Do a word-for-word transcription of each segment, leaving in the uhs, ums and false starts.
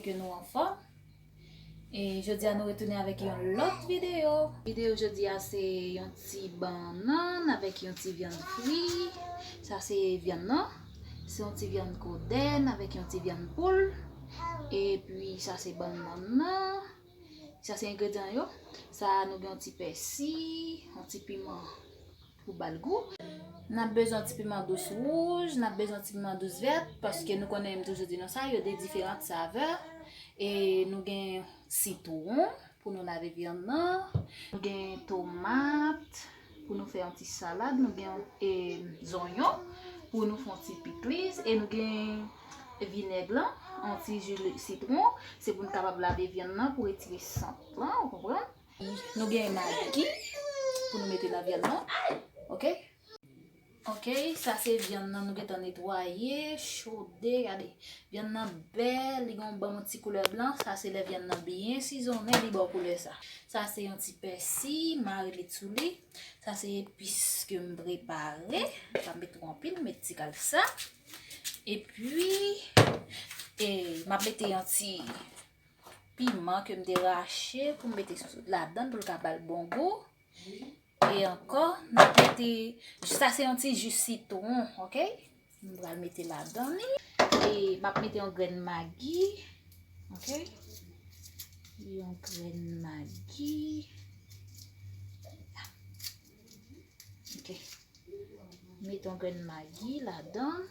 Ke nou anfòm. E jodi a nou retounen avèk yon lòt videyo. Videyo jodi a se yon ti bannann avèk yon ti vyann fri. Sa se vyann nan. Se yon ti vyann kodèn avèk yon ti vyann poul. Epi sa se bannann nan. Sa se engredyan yo. Sa nou gen yon ti pèsi, yon ti piman pou ba l gou. N ap bezwen ti piman dous wouj, n ap bezwen ti piman dous vèt, paske nou konnen m toujou di nou sa, yo de diferan savè. E nou gen sitwon pou nou lave vyann nan. Nou gen tomat pou nou fè yon ti salad. Nou gen, e, zonyon pou nou fè yon ti pikliz. E nou gen vinèg lan, yon ti ji sitwon. Se pou nou kapab lave vyann nan pou retire sant lan, ou konprann? Nou gen magi pou nou mete nan vyann nan. Oke? Oke, sa se vyann nan nou gentan netwaye, chode, gade. Vyann nan bèl, li gon ban yon ti koulè blan. Sa se lè vyann nan byen sizonnen, li ba w koulè sa. Sa se yon ti pèsi, mare li sou li. Sa se epis ke m prepare. M pa met twò anpil, m met ti kal sa. Epi, e, m ap mete yon ti piman ke m te rache pou m mete sou, ladan l pou l ka ba l bon gou. E ankò, n ap mete, sa se yon ti ji sitwon, oke? M pral mete ladan li. E m ap mete yon grenn magi, oke? Yon grenn magi. Oke. Mete yon grenn magi ladan.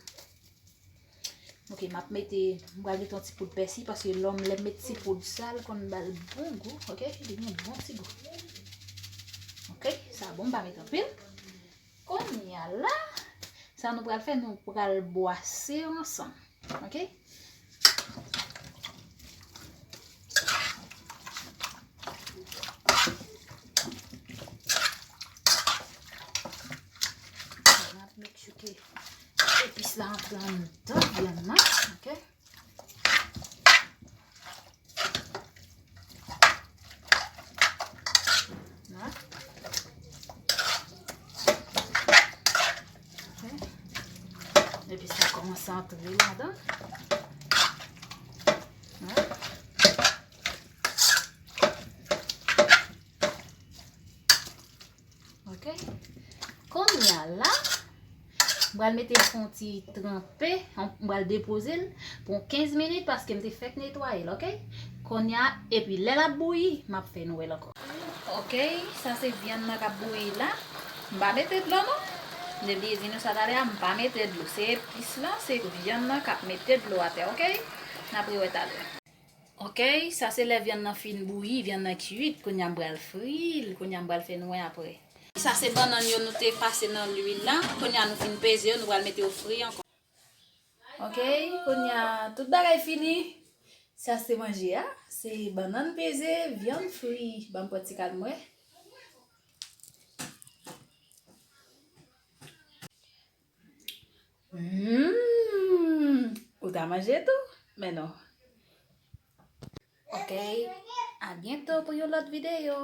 Oke, m ap mete, m pral mete yon ti poud pèsi, paske lè m, lè m met ti poud sa, l konn ba l bon gou, oke? Li gen bon ti gou. Oke, sa bon, m pa met anpil. Kounye a la, sa nou pral fè, nou pral bwase yo ansanm, oke? N ap make sure ke epis la antre anndan vyann nan, oke? Oke. Epis la kòmanse antre ladan. Oke. Kounye a la, m pral mete l fè yon ti tranpe, m pral depoze l pou yon kenz minit paske m te fèk netwaye l, oke? Kounye a, epi lè l ap bouyi, m ap fè nou wè l ankò. Oke, sa se vyann nan k ap bouyi la. M pa mete dlo non. M te bliye di nou sa talè a, m pa mete dlo. Se epis lan, se vyann nan k ap mete dlo atè, oke? N ap rewè talè. Oke, sa se lè vyann nan fin bouyi, vyann nan kuit, kounye a m pral fri l, kounye a m pral fè nou wè apre. Sa se bannann yo nou te pase nan lwil la, kounye a nou fin peze yo, nou pral mete yo fri ankò. Oke, kounye a tout bagay fini. Sa se manje a, se bannann peze, vyann fri. Ban m pran ti kal mwen. Hmm, ou ta manje tou? Men non. Oke, a byento pou yon lòt videyo.